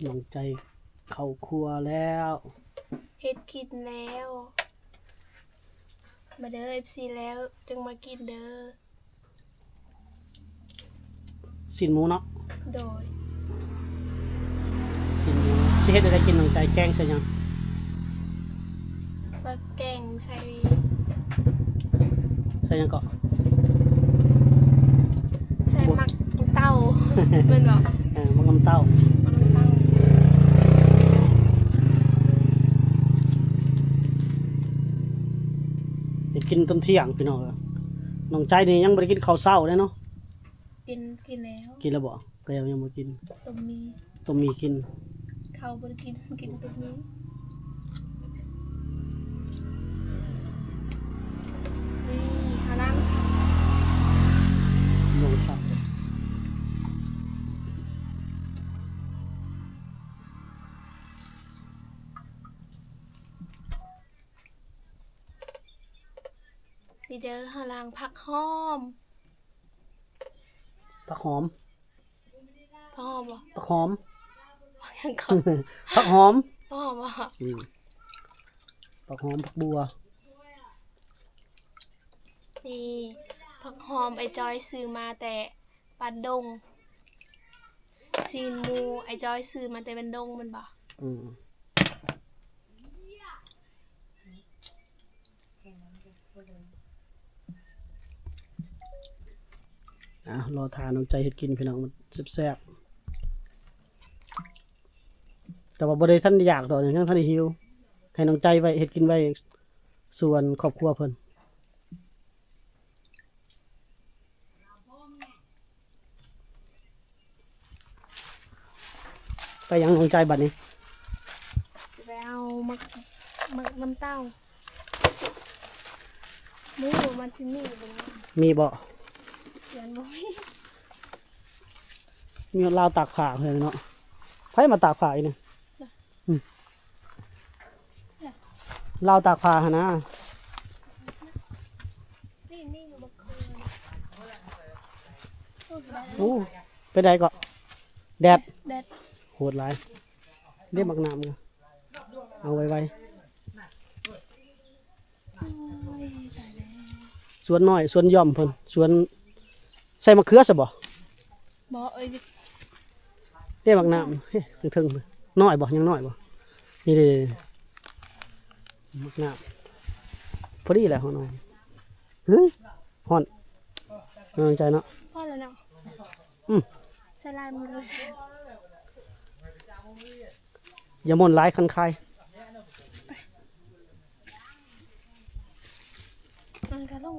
ນ້ອງໃຈເຂົ້າຄົວແລ້ວ ເຮັດກິນແລ້ວ ມາເດີ ເອັຟຊີ ແລ້ວຈຶ່ງມາກິນເດີ. ຊີ້ນໝູເນາະ. ໂດຍ ຊີ້ນໝູ ຊິເຮັດແນວໃດກິນ ນ້ອງໃຈ? ແກງໃສ່ຫຍັງ? ກໍແກງໃສ່ ໃສ່ຫຍັງເກາະ? ໃສ່ໝາກນ້ຳເຕົ້າ ແມ່ນບໍ່? ເອີ ໝາກນ້ຳເຕົ້າ ໝາກນ້ຳເຕົ້າ. ໄດ້ກິນຕອນທ່ຽງພີ່ນ້ອງເອີຍ. ນ້ອງໃຈນີ້ຍັງບໍ່ໄດ້ກິນເຂົ້າເຊົ້າເດ້ເນາະ. ກິນ ກິນແລ້ວ ກິນແລ້ວບໍ່? ກໍຍັງ ຍັງບໍ່ກິນ ຕົ້ມໝີ່ ຕົ້ມໝີ່ກິນ ເຂົ້າບໍ່ໄດ້ກິນ ກິນແຕ່ໝີ່. ນີ້ ເຮົານັ່ງ ລົງພັກ ນີ້ເດີ ເຮົາລ້າງຜັກຫອມ. ຜັກຫອມ ຜັກຫອມບໍ່? ຜັກຫອມ ຫຍັງເກາະ? ຜັກຫອມ ຜັກຫອມບໍ່? ອືມ ຜັກຫອມ ຜັກບົ່ວ. ນີ້ ຜັກຫອມອ້າຍຈ້ອຍຊື້ມາແຕ່ບ້ານດົງ. ຊີ້ນໝູອ້າຍຈ້ອຍຊື້ມາແຕ່ບ້ານດົງແມ່ນບໍ່? ອືມ. ອ່ະ ລໍຖ້ານ້ອງໃຈເຮັດກິນພີ່ນ້ອງ ມັນແຊບໆ. ແຕ່ວ່າບໍ່ໄດ້ທັນຢາກດອກ ຍັງທັນໄດ້ຫິວ. ໃຫ້ນ້ອງໃຈໄວ້ ເຮັດກິນໄວ້ສ່ວນຄອບຄົວເພິ່ນ. ໄປຫຍັງນ້ອງໃຈບັດນີ້? ຊິໄປເອົາໝາກ ໝາກນ້ຳເຕົ້າ. ໝູມັນຊິມີບໍ່? ມີບໍ່? ຍັງບໍ່ມີ. ມີຮອດລາວຕາກຜ້າເພິ່ນເນາະ. ໃຜມາຕາກຜ້າອີກນີ້? ລາວຕາກຜ້າຫັ້ນນາ. ໂອ້ ເປັນໃດເກາະ? ແດດ ແດດ ໂຫດຫຼາຍ. ເດ້ໝາກນ້ຳ ເອົາໄວໆ. ໂອ້ຍ ຕາຍແລ້ວ. ສວນນ້ອຍ ສວນຢ່ອມເພິ່ນ ສວນ ໃສ່ໝາກເຂືອຊະບໍ່? ບໍ່ເອີຍ. ເດ້ໝາກນ້ຳ ເຮີ້ຍ ເທິງໆ ນ້ອຍບໍ່? ຍັງນ້ອຍບໍ່? ນີ້ເດ້ ໝາກນ້ຳ ພໍດີແຫຼະ ເຮົາໜ້ອຍ. ຫື ຮ້ອນ ນ້ອງໃຈເນາະ. ພໍແລ້ວເນາະ. ອືມ ໃສ່ຫຼາຍມັນບໍ່ແຊບ. ຢ່າມ່ວນຫຼາຍຄັນຄາຍ. ມັນກະລົງ.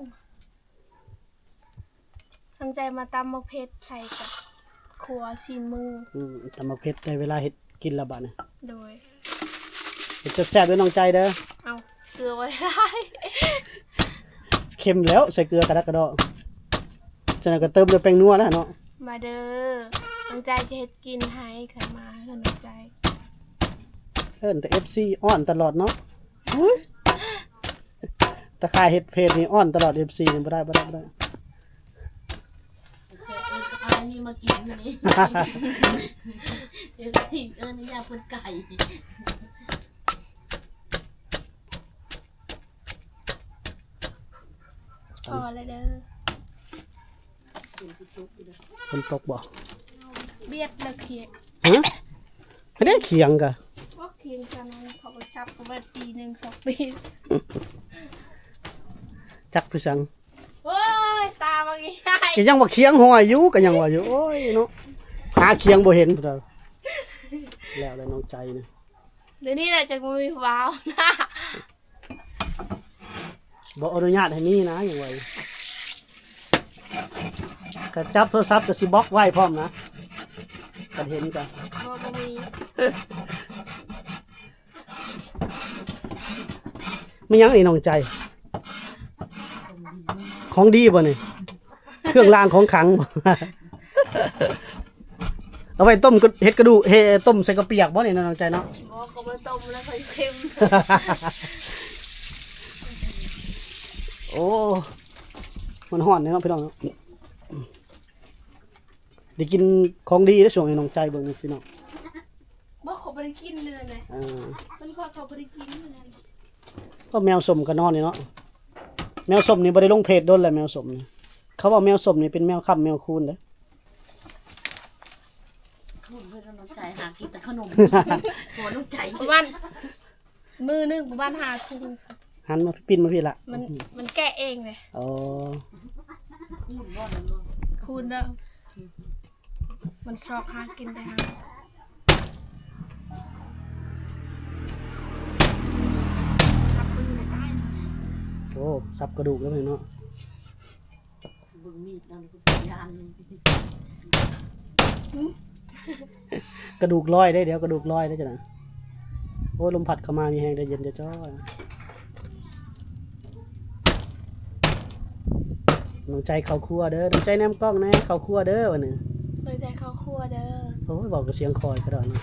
ຕັ້ງໃຈມາຕຳໝາກເຜັດໃສ່ກັບຂົ້ວຊີ້ນໝູ. ອືມ ຕຳໝາກເຜັດໄດ້ເວລາເຮັດກິນແລ້ວບາດນີ້. ໂດຍ ເຮັດແຊບໆເດີນ້ອງໃຈເດີ. ເອົາ ເກືອບໍ່ໄດ້ຫຼາຍ. ເຄັມແລ້ວ ໃສ່ເກືອກະດັກກະດໍ. ຈັ່ງນັ້ນກໍເຕີມດ້ວຍແປ້ງນົວແລ້ວເນາະ. ມາເດີ ນ້ອງໃຈຈະເຮັດກິນໃຫ້ ຄັນມາເຮືອນນ້ອງໃຈ. ເອີ້ນແຕ່ເອັຟຊີອ້ອນຕະຫຼອດເນາະ. ຕາຂ່າຍເຮັດເພຈນີ້ອ້ອນຕະຫຼອດ ເອັຟຊີນີ້ ບໍ່ໄດ້ ບໍ່ໄດ້ ບໍ່ໄດ້. ເອີ້ນອັນນີ້ມາກິນມື້ນີ້ ເອັຟຊີເອີ້ນຢ່າເພິ່ນໄກ່. ພໍແລ້ວເດີ. ຝົນຕົກບໍ່? ບຽດແລ້ວຂຽງ. ຫື? ໃຜໄດ້ຂຽງກະ? ບໍ່ຂຽງກະນັ້ນ ເຂົາໄປສັບເຂົາໄປປີໜຶ່ງສອງປີ. ຈັກຄືສັງ. ໂອ້ຍ ຕາບັກໃຫຍ່ ກະຍັງວ່າຂຽງຫ້ອຍຢູ່ ກະຍັງວ່າຢູ່. ໂອ້ຍເນາະ ຫາຂຽງບໍ່ເຫັນພຸ້ນ. ແລ້ວແລ້ວນ້ອງໃຈນະ. ດຽວນີ້ແຫຼະ ຈັກບໍ່ມີຜູ້ບ່າວນະ. ບໍ່ອະນຸຍາດໃຫ້ມີນະ ຫຍັງວ່າຢູ່. ກະຈັບໂທລະສັບກະຊິບລັອກໄວ້ພ້ອມນະ ຄັນເຫັນກະ. ບໍ່ ບໍ່ມີ. ແມ່ນຫຍັງນີ້ນ້ອງໃຈ? ຂອງດີບໍ່ນີ້? ເຄື່ອງລາງຂອງຂັງບໍ່? ເອົາໄວ້ຕົ້ມກະ ເຮັດກະດູກ ເຮັດ ຕົ້ມໃສ່ເຂົ້າປຽກບໍ່ນີ້ນ້ອງໃຈເນາະ? ບໍ່ ເຂົາບໍ່ຕົ້ມແລ້ວ ເຂົາເຄັມ. ໂອ້ ມັນຮ້ອນເນາະພີ່ນ້ອງເນາະ. ໄດ້ກິນຂອງດີເດ້ ຊ່ວງນີ້ນ້ອງໃຈເບິ່ງນີ້ພີ່ນ້ອງ. ບໍ່ໄດ້ກິນເລີຍນະ ເອີ ມັນຂໍເຂົາບໍ່ໄດ້ກິນເລີຍນະ. ກໍແມວສົ້ມກໍນອນນີ້ເນາະ ແມວສົ້ມນີ້ບໍ່ໄດ້ລົງເພຈດົນແລ້ວ ແມວສົ້ມນີ້ ເຂົາວ່າແມວສົ້ມນີ້ເປັນແມວຄ້ຳແມວຄູນເດ້. ຄູນເພິ່ນນ້ອງໃຈຫາກິນແຕ່ຂະໜົມ ໂຫນ້ອງໃຈ ປະມານມື້ໜຶ່ງປະມານຫ້າຄູ່. ຫັນມາ ປິ່ນມາພີ້ລະ ມັນ ມັນແກະເອງເດ້. ອໍ ຄູນບໍ່ນັ້ນບໍ່ ຄູນເດີ ມັນຊອກຫາກິນແຕ່ຫາ ສັບມືນີ້ຕາຍ. ໂອ້ ສັບກະດູກແລ້ວເນາະ. ເບິ່ງມີດນຳ ຢ້ານ ກະດູກລອຍເດ້ ດຽວກະດູກລອຍເດ້ຈັ່ງໃດ. ໂອ້ຍ ລົມພັດເຂົ້າມາມີແຮງເດ້ ເຢັນຈ້ອຍໆ. ນ້ອງໃຈເຂົ້າຄົວເດີ ນ້ອງໃຈແນມກ້ອງແດ່ ເຂົ້າຄົວເດີ ວ່ານີ້ ນ້ອງໃຈເຂົ້າຄົວເດີ. ໂອ້ຍ ເວົ້າກັບສຽງຄ່ອຍກໍໄດ້ເນາະ.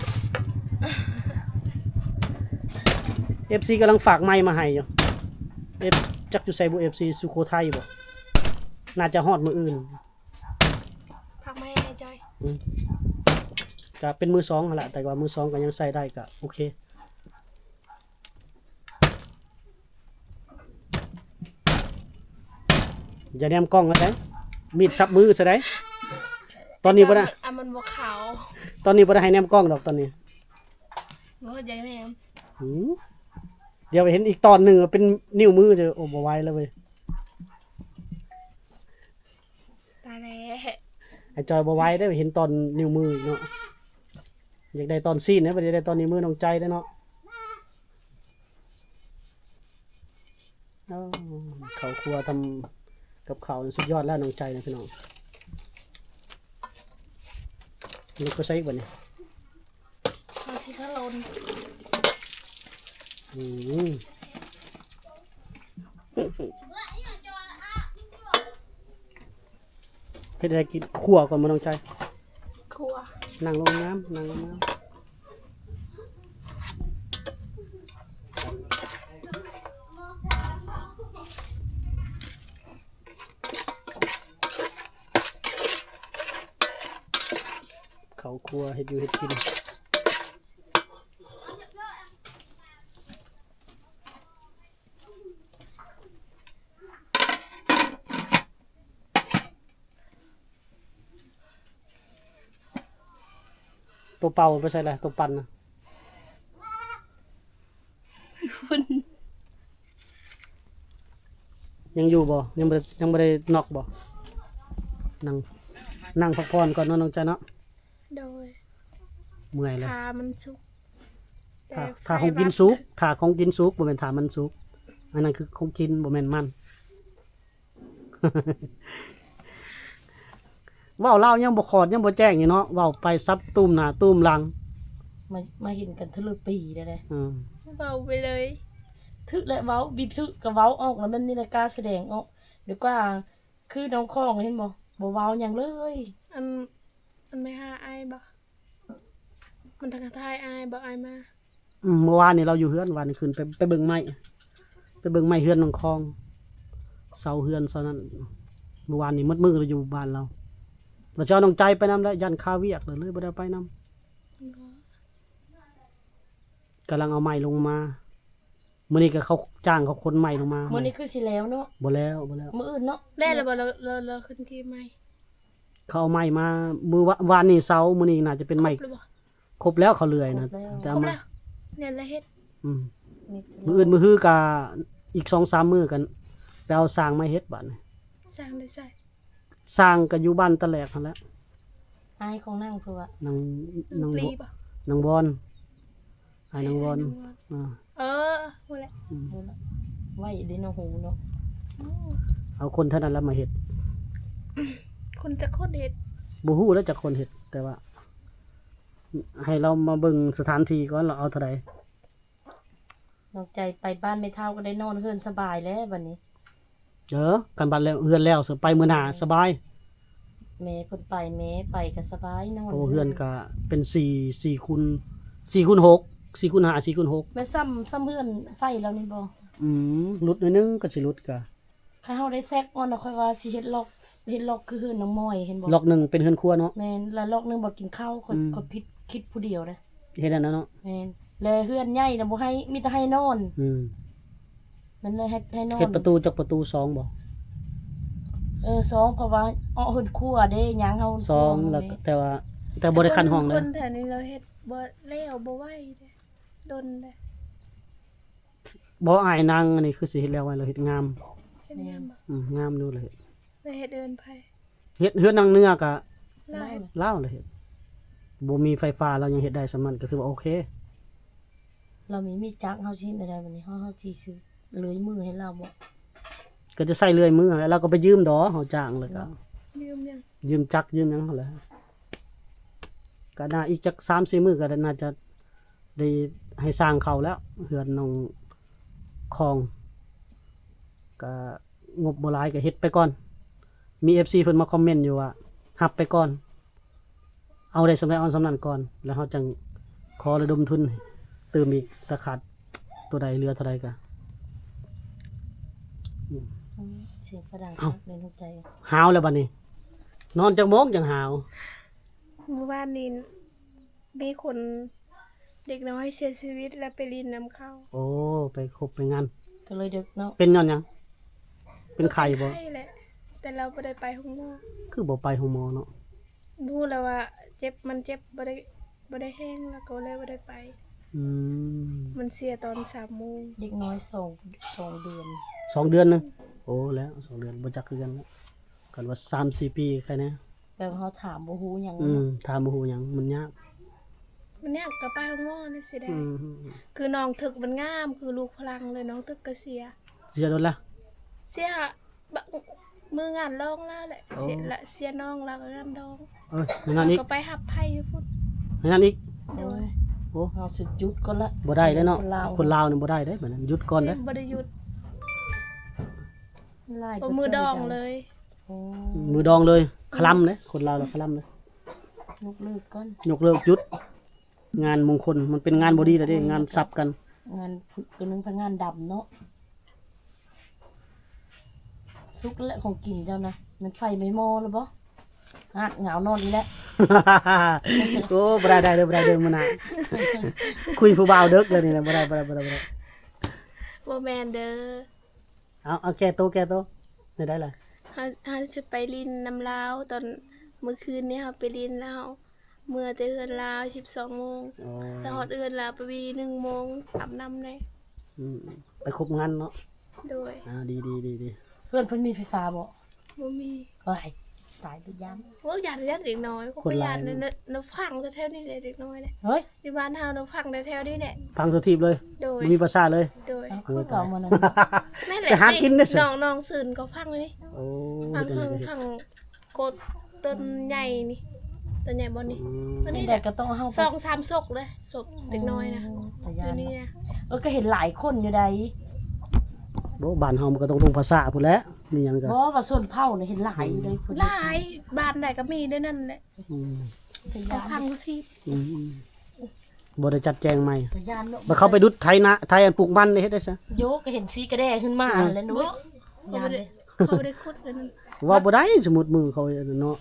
ເອັຟຊີກຳລັງຝາກໄມ້ມາໃຫ້ຢູ່ ເອັຟ ຈັກຢູ່ໃສບໍ່ ເອັຟຊີ ສຸໂຂໄທບໍ່ ໜ້າຈະຮອດມື້ອື່ນ. ຝາກມາໃຫ້ອ້າຍຈ້ອຍ ອືມ ກະເປັນມືສອງຫັ້ນລະ ແຕ່ວ່າມືສອງກໍຍັງໃຊ້ໄດ້ ກະໂອເຄ. ຢ່າແນມກ້ອງເລີຍ ມີດສັບມືຊະໄດ໋. ຕອນນີ້ບໍ່ໄດ້ ອັນມັນບໍ່ເຂົ້າ ຕອນນີ້ບໍ່ໄດ້ໃຫ້ແນມກ້ອງດອກຕອນນີ້. ບໍ່ຢາກແນມ ອືມ ດຽວໄປເຫັນອີກຕອນໜຶ່ງເປັນນິ້ວມືເດີ. ໂອ້ ບໍ່ໄຫວແລ້ວເວີຍ. ຕາຍແລ້ວ ອ້າຍຈ້ອຍບໍ່ໄຫວເດ້ ເຫັນຕອນນິ້ວມືເນາະ. ຢາກໄດ້ຕອນຊີ້ນເດ້ ບໍ່ໄດ້ໄດ້ຕອນນິ້ວມືນ້ອງໃຈເດ້ເນາະ. ເຂົ້າຄົວທຳກັບເຂົ້າສຸດຍອດແລ້ວນ້ອງໃຈນະພີ່ນ້ອງ. ລົງໄປໃສ່ອີກບັດນີ້. ເຮົາຊິທະລົນ ອືມ ເຮັດໃຫ້ກິນ ຂົ້ວກ່ອນບໍ່ນ້ອງໃຈ? ຂົ້ວ ນັ່ງລົງງາມ ນັ່ງລົງງາມ. ເຂົ້າຄົວເຮັດຢູ່ເຮັດກິນ. ໂຕເປົ່າໄປໃສລະ ໂຕປັ່ນນະ? ຍັງຢູ່ບໍ່? ຍັງບໍ່ໄດ້ ຍັງບໍ່ໄດ້ນັອກບໍ່? ນັ່ງ ນັ່ງພັກຜ່ອນກ່ອນເນາະ ນ້ອງໃຈເນາະ. ໂດຍ ເມື່ອຍແລ້ວ ຖ້າມັນສຸກ ຖ້າ ແຕ່ ຖ້າຂອງກິນສຸກ ຖ້າຂອງກິນສຸກ ບໍ່ແມ່ນຖ້າມັນສຸກ ອັນນັ້ນຄືຂອງກິນ ບໍ່ແມ່ນມັນ. ເວົ້າລາວຍັງບໍ່ຂອດ ຍັງບໍ່ແຈ້ງຢູ່ເນາະ ເວົ້າໄປສັບຕູມໜ້າຕູມຫຼັງ ມາ ມາເຫັນກັນເທື່ອລະປີແລ້ວເດ້. ອືມ ເວົ້າໄປເລີຍ ຖືກແຫຼະ ເວົ້າ ບິດຖືກກໍເວົ້າອອກ ແລ້ວແມ່ນນີ້ລະກ້າສະແດງອອກ ດີກວ່າ ຄືນ້ອງຂອງເຫັນບໍ່ ບໍ່ເວົ້າຫຍັງເລີຍ. ອັນ ມັນໄປຫາອ້າຍບໍ່? ມັນທັກທາຍອ້າຍບໍ່? ອ້າຍມາ ອືມ ເມື່ອວານນີ້ລາວຢູ່ເຮືອນ ວານນີ້ຂຶ້ນໄປ ໄປເບິ່ງໄມ້ ໄປເບິ່ງໄມ້ເຮືອນນ້ອງຂອງ ເສົາເຮືອນເສົານັ້ນ. ເມື່ອວານນີ້ໝົດມື້ລາວຢູ່ບ້ານລາວ ລາວຊິເອົານ້ອງໃຈໄປນຳແຫຼະ ຢ້ານຄາວຽກ ເລີຍບໍ່ໄດ້ໄປນຳ. ກຳລັງເອົາໄມ້ລົງມາ. ມື້ນີ້ກໍເຂົາຈ້າງເຂົາຂົນໄມ້ລົງມາ. ມື້ນີ້ຄືຊິແລ້ວເນາະ? ບໍ່ແລ້ວ ບໍ່ແລ້ວ. ມື້ອື່ນເນາະ? ແລ້ວແລ້ວບໍ່? ລາວ ລາວ ລາວຂຶ້ນທີ່ໄມ້. ເຂົາເອົາໄມ້ມາມື້ວາ ວານນີ້ເສົາ ມື້ນີ້ໜ້າຈະເປັນໄມ້. ຄົບແລ້ວບໍ່? ຄົບແລ້ວ ເຂົາເລື່ອຍນະ. ແຕ່ເອົາມາ ແມ່ນລະເຮັດ. ອືມ ມື້ອື່ນມື້ຮືກໍອີກສອງສາມມື້ກັນ ໄປເອົາຊ່າງມາເຮັດບາດນີ້. ຊ່າງຢູ່ໃສ? ຊ່າງກໍຢູ່ບ້ານຕະແຫຼກຫັ້ນແຫຼະ. ອ້າຍຂອງນາງເພິ່ນວ່າ ນາງ ນາງ ນາງບອນ ອ້າຍນາງບອນ. ເອີ ຮູ້ແລ້ວ ອືມ ຮູ້ແລ້ວ ໄວເດ້ເນາະ ຮູ້ເນາະ. ເອົາຄົນເທົ່ານັ້ນລະມາເຮັດ. ຄົນຈັກຄົນເຮັດ? ບໍ່ຮູ້ແລ້ວຈັກຄົນເຮັດ ແຕ່ວ່າໃຫ້ລາວມາເບິ່ງສະຖານທີ່ກ່ອນ ລາວເອົາເທົ່າໃດ. ນ້ອງໃຈໄປບ້ານແມ່ເຖົ້າກໍໄດ້ນອນເຮືອນສະບາຍແລ້ວບັດນີ້. ເອີ ຄັນບັດແລ້ວ ເຮືອນແລ້ວ ໄປມື້ໜ້າສະບາຍ. ແມ່ເພິ່ນໄປ ແມ່ໄປກໍສະບາຍນອນ. ໂອ້ ເຮືອນກໍເປັນສີ່ ສີ່ຄູນ ສີ່ຄູນຫົກ ສີ່ຄູນຫ້າ ສີ່ຄູນຫົກ. ແມ່ນສ່ຳ ສ່ຳເຮືອນໄຟລາວນີ້ບໍ່? ອືມ ຫຼຸດໜ້ອຍໜຶ່ງ ກໍຊິຫຼຸດກະ ຄັນເຮົາໄດ້ແຊກອ່ອນນະ ຂ້ອຍວ່າຊິເຮັດລັອກ ເຮັດລັອກຄືເຮືອນນ້ອງມອຍ ເຫັນບໍ່? ລັອກໜຶ່ງເປັນເຮືອນຄົວເນາະ. ແມ່ນ ລະລັອກໜຶ່ງບໍ່ກິນເຂົ້າ. ຂ້ອຍ ອືມ ຂ້ອຍຜິດ ຄິດຜູ້ດຽວເດ້. ເຮັດອັນນັ້ນເນາະ ແມ່ນ ແລະເຮືອນໃຫຍ່ນະບໍ່ໃຫ້ ມີແຕ່ໃຫ້ນອນ ອືມ ມັນເລີຍໃຫ້ ໃຫ້ນອນ ເຮັດປະຕູຈັກປະຕູ ສອງບໍ່? ເອີ ສອງ ເພາະວ່າເອາະເຮືອນຄົວເດ້ ຍ່າງເຮົາ ສອງ ແລ້ວ ແຕ່ວ່າ ແຕ່ບໍ່ໄດ້ຂັ້ນຫ້ອງເດ້ ຄົນແຖວນີ້ລາວເຮັດບໍ່ແລ້ວ ບໍ່ໄວເດ້ ດົນເດ້ ບໍ່ ອ້າຍນາງອັນນີ້ຄືຊິເຮັດແລ້ວໄວ ລາວເຮັດງາມ ເຮັດງາມບໍ່? ອືມ ງາມຢູ່ ລາວເຮັດ ລາວເຮັດເຮືອນໃຜ? ເຮັດເຮືອນນາງເໜືອກະ ລາວເຮັດ ລາວເຮັດ ບໍ່ມີໄຟຟ້າ ລາວຍັງເຮັດໄດ້ສ່ຳນັ້ນ ກໍຖືວ່າໂອເຄ ລາວມີມີດຈັກ ເຮົາຊິເຮັດແນວໃດບັດນີ້? ເຮົາ ເຮົາຊິຊື້ເລື່ອຍມືໃຫ້ລາວບໍ່? ກໍຈະໃຊ້ເລື່ອຍມືຫັ້ນແຫຼະ ລາວກໍໄປຢືມດອກ ເຮົາຈ້າງແລ້ວກໍ ຢືມຫຍັງ? ຢືມຈັກຢືມຫຍັງຫັ້ນແຫຼະ ກໍໜ້າອີກຈັກສາມສີ່ມື້ກໍໜ້າຈະ ໄດ້ໃຫ້ສ້າງເຂົ້າແລ້ວ ເຮືອນນ້ອງຄອງ ກະງົບບໍ່ຫຼາຍ ກະເຮັດໄປກ່ອນ ມີເອັຟຊີເພິ່ນມາຄອມເມັນຢູ່ວ່າ ຮັບໄປກ່ອນ ເອົາໄດ້ສ່ຳໃດເອົາສ່ຳນັ້ນກ່ອນ ແລ້ວເຮົາຈັ່ງຂໍລະດົມທຶນຕື່ມອີກ ຖ້າຂາດຕົວໃດເຫຼືອເທົ່າໃດກະ ອືມ ສຽງຝຣັ່ງ ເອົ້າ ເປັນຫົວໃຈ ຫາວແລ້ວບັດນີ້ ນອນຈັກໂມງຈັ່ງຫາວ? ມື້ວານນີ້ ມີຄົນເດັກນ້ອຍເສຍຊີວິດ ແລ້ວໄປຫຼິ້ນນຳເຂົາ ໂອ້ ໄປຄົບໄປງານ ກໍເລີຍເດິກເນາະ ເປັນຍ້ອນຫຍັງ? ເປັນໄຂ້ບໍ່? ເປັນໄຂ້ແຫຼະ ແຕ່ລາວບໍ່ໄດ້ໄປໂຮງໝໍ ຄືບໍ່ໄປໂຮງໝໍເນາະ? ຮູ້ແລ້ວວ່າເຈັບ ມັນເຈັບ ບໍ່ໄດ້ ບໍ່ໄດ້ແຮງ ແລ້ວກໍເລີຍບໍ່ໄດ້ໄປ ອືມ ມັນເສຍຕອນສາມໂມງ ເດັກນ້ອຍສອງ ສອງເດືອນ ສອງເດືອນນະ ໂອ້ ແລ້ວສອງເດືອນ ບໍ່ຈັກຄືກັນແລ້ວ ຄັນວ່າສາມສີ່ປີໄຄແນ່ ແບບເຮົາຖາມບໍ່ຮູ້ຫຍັງ ອືມ ເນາະ ຖາມບໍ່ຮູ້ຫຍັງ ມັນຍາກ ມັນຍາກ ກໍໄປໂຮງໝໍນີ້ຊິໄດ້ ອືມ ຄືນ້ອງຖືກມັນງາມ ຄືລູກຝຣັ່ງເລີຍ ນ້ອງຖືກກໍເສຍ ເສຍໂດນລະ ເສຍ ບະ ມື້ງານດອງລາວແຫຼະ ໂອ້ ເສຍ ລະເສຍນ້ອງລາວກໍງານດອງ ເອີ ໃນນັ້ນອີກ ກໍໄປຮັບໄພ້ຢູ່ພຸ້ນ ໃນນັ້ນອີກ ໂດຍ ໂອ້ ເຮົາຊິຢຸດກ່ອນລະ ບໍ່ໄດ້ເດ້ເນາະ ຄົນລາວ ຄົນລາວນີ້ບໍ່ໄດ້ເດ້ ບັດນັ້ນຢຸດກ່ອນເດ້ ບໍ່ໄດ້ຢຸດ ຫຼາຍ ມື້ດອງເລີຍ ໂອ້ ມື້ດອງເລີຍ ຄະລຳເດ້ ຄົນລາວລະຄະລຳເດ້ ຍົກເລີກກ່ອນ ຍົກເລີກຢຸດ ງານມົງຄົນ ມັນເປັນງານບໍ່ດີແລ້ວເດ້ ງານສັບກັນ ງານຜູ້ໜຶ່ງພະງານດຳເນາະ ສຸກແລ້ວຂອງກິນເຈົ້ານະ ແມ່ນໄຟໄໝ້ໝໍ້ແລ້ວບໍ່? ອາດຫງາວນອນອີກແລ້ວ ໂອ້ ບໍ່ໄດ້ ໄດ້ເດີ ບໍ່ໄດ້ເດີ ມື້ໜ້າ ຄຸຍຜູ້ບ່າວເດິກແລ້ວນີ້ນະ ບໍ່ໄດ້ ບໍ່ໄດ້ ບໍ່ໄດ້ ບໍ່ໄດ້ ບໍ່ແມ່ນເດີ. ເອົາ ເອົາ ແກ້ໂຕ ແກ້ໂຕ ແນວໃດລະ? ເຮົາ ເຮົາຈະໄປຫຼິ້ນນຳລາວ ຕອນມື້ຄືນນີ້ເຮົາໄປຫຼິ້ນແລ້ວ ເມືອແຕ່ເຮືອນລາວສິບສອງໂມງ ໂອ້ ແລ້ວຮອດເຮືອນລາວປະມານໜຶ່ງໂມງ ອາບນ້ຳແດ່ ອືມ ໄປຄົບງານເນາະ ໂດຍ ອ່າ ດີໆໆໆ ເຮືອນເພິ່ນມີໄຟຟ້າບໍ່? ບໍ່ມີ ໂອ້ຍ ຕາຍ ໄປຢ້ານ ໂອ້ຍ ຢ້ານ ຢ້ານເດັກນ້ອຍ ຄົນຫຼາຍ ຂ້ອຍຢ້ານນະ ນະ ນະ ຝັງແຖວໆນີ້ແຫຼະ ເດັກນ້ອຍເດ້ ເຮີ້ຍ ຢູ່ບ້ານເຮົານະ ຝັງແຖວໆນີ້ແຫຼະ ຝັງທົ່ວທີບເລີຍ ໂດຍ ບໍ່ມີປາສາດເລີຍ ໂດຍ ເອົາ ໂອ້ຍ ຄືເວົ້າມື້ນັ້ນ ແມ່ນແຫຼະ ໄປຫາກິນເດ້ ນ້ອງ ນ້ອງຊືນກໍຝັງນີ້ ໂອ້ ຝັງ ຝັງ ຝັງ ກົດຕົ້ນໃຫຍ່ນີ້ ຕົ້ນໃຫຍ່ບໍ່ນີ້ ອືມ ຕົ້ນນີ້ແຫຼະ ກໍຕ້ອງເຮົາ ສອງສາມສົກເລີຍ ສົກເດັກນ້ອຍນະ ໂອ້ ຕາຢ້ານ ຢູ່ນີ້ນະ ເອີ ກໍເຫັນຫຼາຍຄົນຢູ່ໃດ ໂອ້ ບ້ານເຮົາມັນກໍຕ້ອງລົງພາສາພຸ້ນແຫຼະ ມີຫຍັງກໍ ບໍ່ ວ່າຊົນເຜົ່ານີ້ເຫັນຫຼາຍຢູ່ໃດ ອືມ ພຸ້ນ ຫຼາຍ ບ້ານໃດກໍມີໃນນັ້ນແຫຼະ ອືມ ຕາຢ້ານ ຝັງທີ່ ອືມ ບໍ່ໄດ້ຈັດແຈງໃໝ່ ຕາຢ້ານເນາະ ບັດເຂົາໄປດຸດໄຖນາ ໄຖອັນປູກມັນເດ້ ເຮັດໄດ້ຊະ ໂຢ ກໍເຫັນສີກະແດຂຶ້ນມາ ເອີ ແລ້ວ ໂອ້ຍ ຢ້ານເດ້ ເຂົາບໍ່ໄດ້ຂຸດອັນນັ້ນ ເວົ້າບໍ່ໄດ້ ສົມມຸດມືເຂົາເນາະ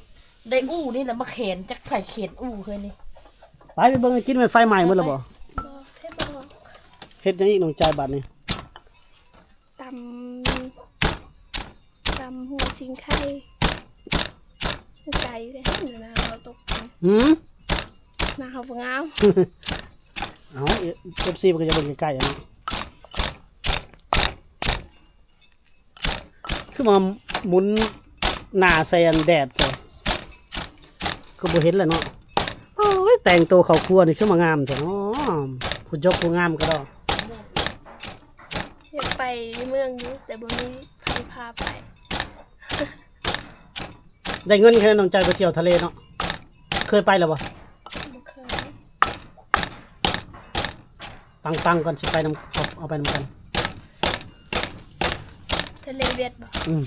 ໄດ້ອູ້ນີ້ແຫຼະມາແຂນ ຈັກໃຜແຂນອູ້ເຮີ້ຍນີ້ ໄປ ໄປເບິ່ງ ກິນແມ່ນໄຟໄໝ້ໝົດແລ້ວບໍ່? ບໍ່ ເຮັດບໍ່ ເຮັດຫຍັງອີກນ້ອງຈ້າຍບາດນີ້? ຕຳ ຕຳຫົວຊິງໄຄ ໄກ່ເດ້ ໜ້າເຮົາຕົກ ຫືມ ໜ້າເຮົາບໍ່ງາມ ເອົ້າ ເອັຟຊີ ເພິ່ນກໍຢາກເບິ່ງໃກ້ໆ ອັນນີ້ ຄືມາໝູນໜ້າໃສ່ອັນແດດແທ້ ຄືບໍ່ເຫັນແລ້ວເນາະ ໂອ້ຍ ແຕ່ງໂຕເຂົ້າຄົວນີ້ຄືມາງາມແທ້ເນາະ ຜູ້ຈົບຜູ້ງາມກະດອກ ຢາກໄປເມືອງຢູ່ ແຕ່ບໍ່ມີໃຜພາໄປ ໄດ້ເງິນແຄ່ນັ້ນຕ້ອງຈ່າຍໄປທ່ຽວທະເລເນາະ ເຄີຍໄປແລ້ວບໍ່? ບໍ່ເຄີຍ ປັງໆ ກ່ອນ ຊິໄປນຳ ເອົາ ເອົາໄປນຳກັນ ທະເລຫວຽດບໍ່? ອືມ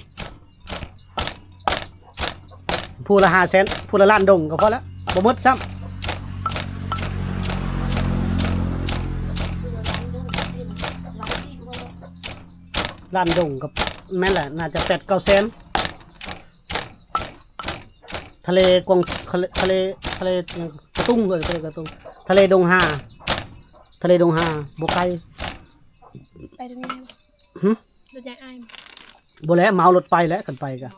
ຜູ້ລະຫ້າແສນ ຜູ້ລະລ້ານດົງກໍພໍແລ້ວ ບໍ່ໝົດຊ້ຳ ລ້ານດົງກໍແມ່ນແຫຼະ ໜ້າຈະແປດເກົ້າແສນ ທະເລກວາງ ທະເລ ທະເລ ທະເລຫຍັງ ຕຸງ ເອີ້ນໄປກະຕຸງ ທະເລດົງຫາ ທະເລດົງຫາ ບໍ່ໄກ ໄປຕົງນີ້ ຫຶ ລົດໃຫຍ່ອ້າຍ ບໍ່ແຫຼະ ເໝົາລົດໄປແຫຼະ ຄັນໄປກະ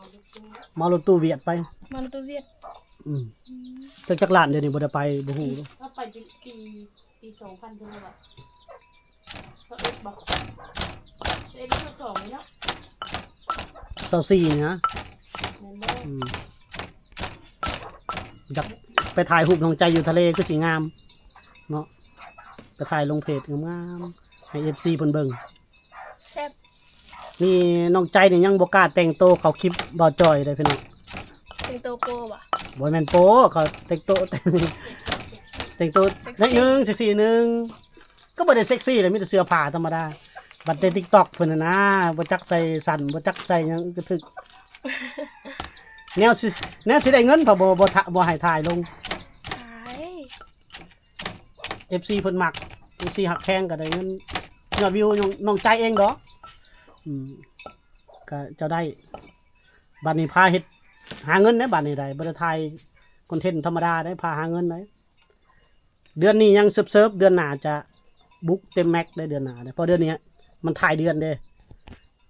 ເໝົາລົດຕູ້ຫວຽດໄປ ເໝົາລົດຕູ້ຫວຽດ ອືມ ອືມ ຈັກ ຈັກລ້ານ ດຽວນີ້ບໍ່ໄດ້ໄປ ບໍ່ຮູ້ ເຮົາໄປປີ ປີ ປີສອງພັນເທົ່າໃດວະ ຊາວເອັດບໍ່ ຊາວເອັດ ຊາວສອງນີ້ເນາະ ຊາວສີ່ນີ້ນະ ແມ່ນບໍ່ ອືມ ຢາກໄປຖ່າຍຮູບນ້ອງໃຈຢູ່ທະເລຄືຊິງາມເນາະ ໄປຖ່າຍລົງເພຈງາມໆ ໃຫ້ເອັຟຊີເພິ່ນເບິ່ງ ແຊບ ນີ້ນ້ອງໃຈນີ້ຍັງບໍ່ກ້າແຕ່ງໂຕເຂົ້າຄລິບບ່າວຈ່ອຍເດ້ພີ່ນ້ອງ ແຕ່ງໂຕໂປບໍ່ ບໍ່ແມ່ນໂປ ເຂົາແຕ່ງໂຕ ແຕ່ງ ແຕ່ງໂຕ ເຊັກຊີ ໜ້ອຍໜຶ່ງ ເຊັກຊີໜຶ່ງ ກໍບໍ່ໄດ້ເຊັກຊີແຫຼະ ມີແຕ່ເສື້ອຜ້າທຳມະດາ ບັດໃນຕິກຕັອກເພິ່ນຫັ້ນນະ ບໍ່ຈັກໃສ່ສັ້ນ ບໍ່ຈັກໃສ່ຫຍັງກະຖືກ ແນວຊິ ແນວຊິໄດ້ເງິນ ເຂົາບໍ່ ບໍ່ ບໍ່ໃຫ້ຖ່າຍລົງ ເອັຟຊີເພິ່ນມັກ ເອັຟຊີຮັກແພງກະໄດ້ເງິນ ຍອດວິວນ້ອງໃຈເອງດອກ ອືມ ກະເຈົ້າໄດ້ ບາດນີ້ພາເຮັດ ຫາເງິນເດ້ ບາດນີ້ໄດ້ ບໍ່ໄດ້ຖ່າຍຄອນເທັນທຳມະດາເດ້ ພາຫາເງິນເດ້ ເດືອນນີ້ຍັງເສີບໆ ເດືອນໜ້າຈະບຸກເຕັມແມັກເດ້ ເດືອນໜ້າເດ້ ເພາະເດືອນນີ້ມັນທ້າຍເດືອນເດ້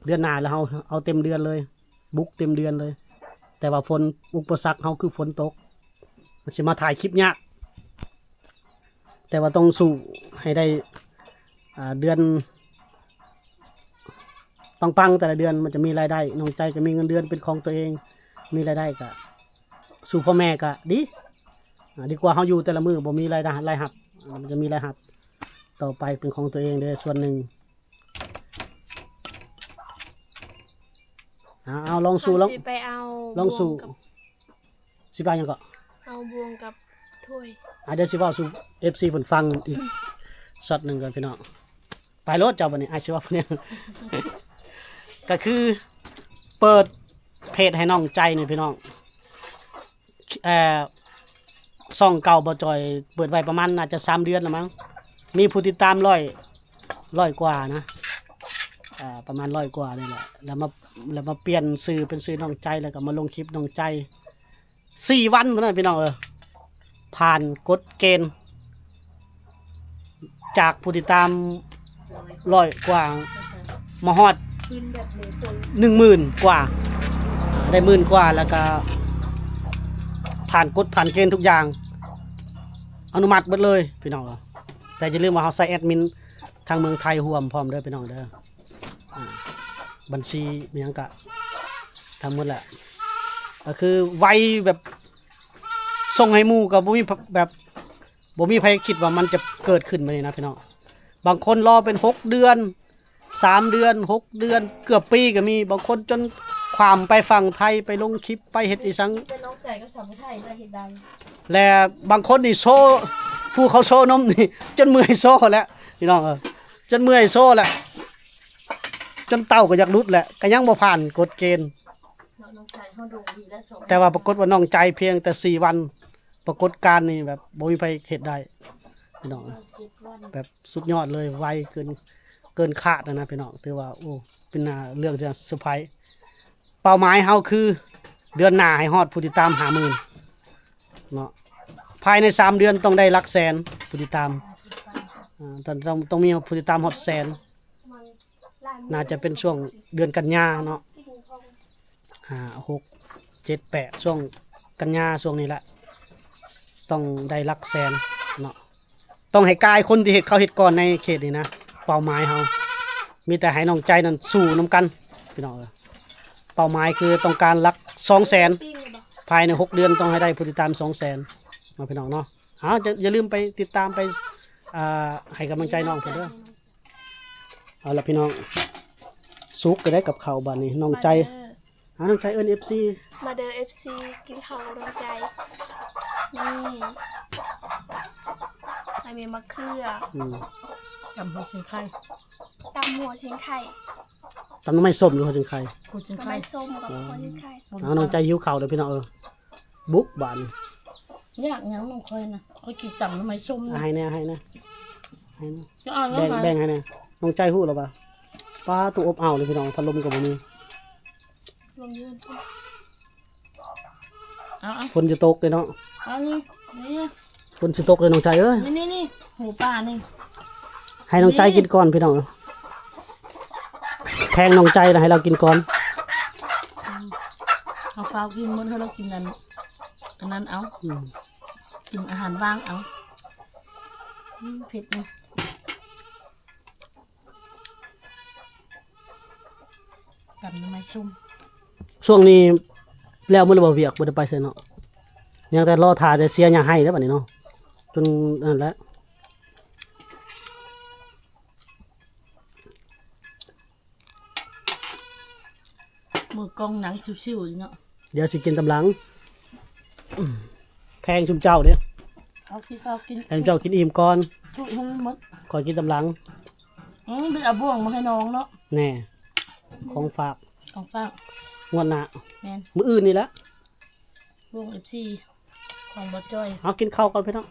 ເດືອນໜ້າແລ້ວເຮົາເອົາເຕັມເດືອນເລີຍ ບຸກເຕັມເດືອນເລີຍ ແຕ່ວ່າຝົນ ອຸປະສັກເຮົາຄືຝົນຕົກ ມັນຊິມາຖ່າຍຄລິບຍາກ ແຕ່ວ່າຕ້ອງສູ້ໃຫ້ໄດ້ ອ່າ ເດືອນປັງໆ ແຕ່ລະເດືອນມັນຈະມີລາຍໄດ້ ນ້ອງໃຈກະມີເງິນເດືອນເປັນຂອງຕົວເອງ ມີລາຍໄດ້ກະ ສູ່ພໍ່ແມ່ກະດີ ອ່າ ດີກວ່າເຮົາຢູ່ແຕ່ລະມື້ບໍ່ມີລາຍໄດ້ ລາຍຮັບ ມັນຈະມີລາຍຮັບຕໍ່ໄປເປັນຂອງຕົວເອງເດ້ສ່ວນໜຶ່ງ ເອົາ ເອົາ ລອງສູ້ ລອງ ຊິໄປເອົາ ລອງສູ້ ບ່ວງກັບ ຊິໄປຫຍັງເກາະ ເອົາບ່ວງກັບຖ້ວຍ ອ່າ ດຽວຊິເວົ້າສູ່ເອັຟຊີເພິ່ນຟັງອີກຊັອດໜຶ່ງກ່ອນພີ່ນ້ອງ ໄປໂລດເຈົ້າ ບາດນີ້ອ້າຍຊິເວົ້າແນວ ກະຄືເປີດເພຈໃຫ້ນ້ອງໃຈນີ້ພີ່ນ້ອງ ເອີ ຊ່ອງເກົ່າບ່າວຈ່ອຍເປີດໄວ້ປະມານໜ້າຈະສາມເດືອນລະມັງ ມີຜູ້ຕິດຕາມຮ້ອຍ ຮ້ອຍກວ່ານະ ເອີ ປະມານຮ້ອຍກວ່ານີ້ແຫຼະ ແລ້ວມາ ແລ້ວມາປ່ຽນຊື່ເປັນຊື່ນ້ອງໃຈ ແລ້ວກະມາລົງຄລິບນ້ອງໃຈ ສີ່ວັນພຸ້ນນະພີ່ນ້ອງເອີຍ ຜ່ານກົດເກນ ຈາກຜູ້ຕິດຕາມຮ້ອຍກວ່າ ມາຮອດໜຶ່ງໝື່ນກວ່າ ໄດ້ໝື່ນກວ່າ ແລ້ວກະຜ່ານກົດຜ່ານເກນທຸກຢ່າງ ອະນຸມັດເບິດເລີຍພີ່ນ້ອງເອີຍ ແຕ່ຢ່າລືມວ່າເຮົາໃຊ້ແອດມິນທາງເມືອງໄທຮ່ວມພ້ອມເດີພີ່ນ້ອງເດີ ອ່າ ບັນຊີຫຍັງກະທັງໝົດແຫຼະ ກະຄືໄວແບບ ສົ່ງໃຫ້ໝູ່ກໍບໍ່ມີ ແບບ ບໍ່ມີໃຜຄິດວ່າມັນຈະເກີດຂຶ້ນແບບນີ້ນະພີ່ນ້ອງ ບາງຄົນລໍເປັນຫົກເດືອນ ສາມເດືອນ ຫົກເດືອນ ເກືອບປີກໍມີ ບາງຄົນຈົນຂ້າມໄປຝັ່ງໄທ ໄປລົງຄລິບ ໄປເຮັດອີ່ສັງ ແຕ່ນ້ອງໃຈກັບສາວຜູ້ໄທລະເຮັດໄດ້ ແລະບາງຄົນນີ້ໂຊ ຜູ້ເຂົາໂຊນົມນີ້ ຈົນເມື່ອຍໂຊແລ້ວພີ່ນ້ອງເອີຍ ຈົນເມື່ອຍໂຊແລ້ວ ຈົນເຕົ້າກໍຢາກຫຼຸດແຫຼະ ກໍຍັງບໍ່ຜ່ານກົດເກນ ເນາະ ນ້ອງໃຈເຮົາດົງດີແລ້ວ ແຕ່ວ່າປາກົດວ່ານ້ອງໃຈພຽງແຕ່ສີ່ວັນ ປາກົດການນີ້ແບບບໍ່ມີໃຜເຮັດໄດ້ພີ່ນ້ອງ ເຈັດວັນ ແບບສຸດຍອດເລີຍ ໄວເກີນ ເກີນຄາດນະພີ່ນ້ອງ ຖືວ່າ ໂອ້ ເປັນເລື່ອງທີ່ເຊີໄພ ເປົ້າໝາຍເຮົາຄືເດືອນໜ້າໃຫ້ຮອດຜູ້ຕິດຕາມຫ້າໝື່ນເນາະ ພາຍໃນສາມເດືອນຕ້ອງໄດ້ຫຼັກແສນຜູ້ຕິດຕາມ ອ່າ ຕ້ອງ ຕ້ອງ ຕ້ອງມີຜູ້ຕິດຕາມຮອດແສນ ໜ້າຈະເປັນຊ່ວງເດືອນກັນຍາເນາະ ຫ້າ ຫົກ ເຈັດ ແປດ ຊ່ວງກັນຍາ ຊ່ວງນີ້ແຫຼະ ຕ້ອງໄດ້ຫຼັກແສນເນາະ ຕ້ອງໃຫ້ກາຍຄົນທີ່ເຮັດ ເຂົາເຮັດກ່ອນໃນເຂດນີ້ນະ ເປົ້າໝາຍເຮົາ ມີແຕ່ໃຫ້ນ້ອງໃຈນັ້ນສູ້ນຳກັນພີ່ນ້ອງເອີຍ ເປົ້າໝາຍຄືຕ້ອງການຫຼັກສອງແສນ ພາຍໃນຫົກເດືອນຕ້ອງໃຫ້ໄດ້ຜູ້ຕິດຕາມສອງແສນເນາະ ພີ່ນ້ອງເນາະ ເອົາ ຢ່າ ຢ່າລືມໄປຕິດຕາມໄປ ອ່າ ໃຫ້ກຳລັງໃຈນ້ອງເພິ່ນເດີ ເອົາລະພີ່ນ້ອງ ສຸກກະໄດ້ກັບເຂົ້າບາດນີ້ ນ້ອງໃຈ ມາເດີ ຫາ ນ້ອງໃຈເອີ້ນເອັຟຊີ ມາເດີເອັຟຊີ ກິນເຂົ້າກັບນ້ອງໃຈ ນີ້ ອັນນີ້ໝາກເຂືອ ອືມ ຕຳຫົວຊິງໄຄ ຕຳຫົວຊິງໄຄ ຕຳໜໍ່ໄມ້ສົ້ມ ຫຼືຫົວຊິງໄຄ ຫົວຊິງໄຄ ໜໍ່ໄມ້ສົ້ມກັບ ເອີ ຫົວຊິງໄຄ ເອົາ ນ້ອງໃຈຫິວເຂົ້າເດີພີ່ນ້ອງເອີຍ ບຸກບາດນີ້ ຢາກຫຍັງນ້ອງຂ້ອຍນະ ຂ້ອຍກິນຕຳໜໍ່ໄມ້ສົ້ມນະ ໃຫ້ແດ່ ໃຫ້ແດ່ ໃຫ້ແດ່ ຈະເອົາ ແບ່ງ ແບ່ງໃຫ້ແດ່ ນ້ອງໃຈຮູ້ແລ້ວວ່າ ປ້າ ຕູ້ອົບເອົາເລີຍພີ່ນ້ອງ ພັດລົມກໍບໍ່ມີ ລົມເຢັນ ເອົາ ເອົາ ຝົນຈະຕົກເດ້ເນາະ ເອົາ ນີ້ ນີ້ ຝົນຊິຕົກເລີຍນ້ອງໃຈເອີຍ. ນີ້ໆໆ ໝູປ່ານີ້ ໃຫ້ນ້ອງໃຈກິນກ່ອນພີ່ນ້ອງ. ແພງນ້ອງໃຈລະ ໃຫ້ລາວກິນກ່ອນ. ເຮົາຟ້າວກິນໝົດ ເຮົາລະກິນອັນ ອັນນັ້ນເອົາ. ອືມ ກິນອາຫານວ່າງເອົາ. ອືມ ເຜັດນີ້. ຕຳໜໍ່ໄມ້ສົ້ມ. ຊ່ວງນີ້ແລ້ວໝົດແລ້ວບໍ່ ວຽກບໍ່ໄດ້ໄປໃສເນາະ? ຍັງແຕ່ລໍຖ້າແຕ່ເສຍຫຍ້າໄຮ່ແລ້ວບັດນີ້ເນາະ ຈົນນັ້ນແຫຼະ. ມືກ້ອງນັ່ງຊິວໆຢູ່ເນາະ. ດຽວຊິກິນຕາມຫຼັງ. ແພງຊຸມເຈົ້າເດ້. ເອົາກິນ ເອົາກິນ ແພງເຈົ້າກິນອີ່ມກ່ອນ. ທຸກຄົນໝົດ ຂ້ອຍກິນຕາມຫຼັງ. ອືມ ໄດ້ເອົາບ່ວງມາໃຫ້ນ້ອງເນາະ. ແນ່ ຂອງຝາກ ຂອງຝາກ ງວດໜ້າ. ແມ່ນ ມື້ອື່ນນີ້ແຫຼະ ບ່ວງ ເອັຟຊີ ຂອງບໍ່ຈ່ອຍ. ເອົາກິນເຂົ້າກ່ອນພີ່ນ້ອງ.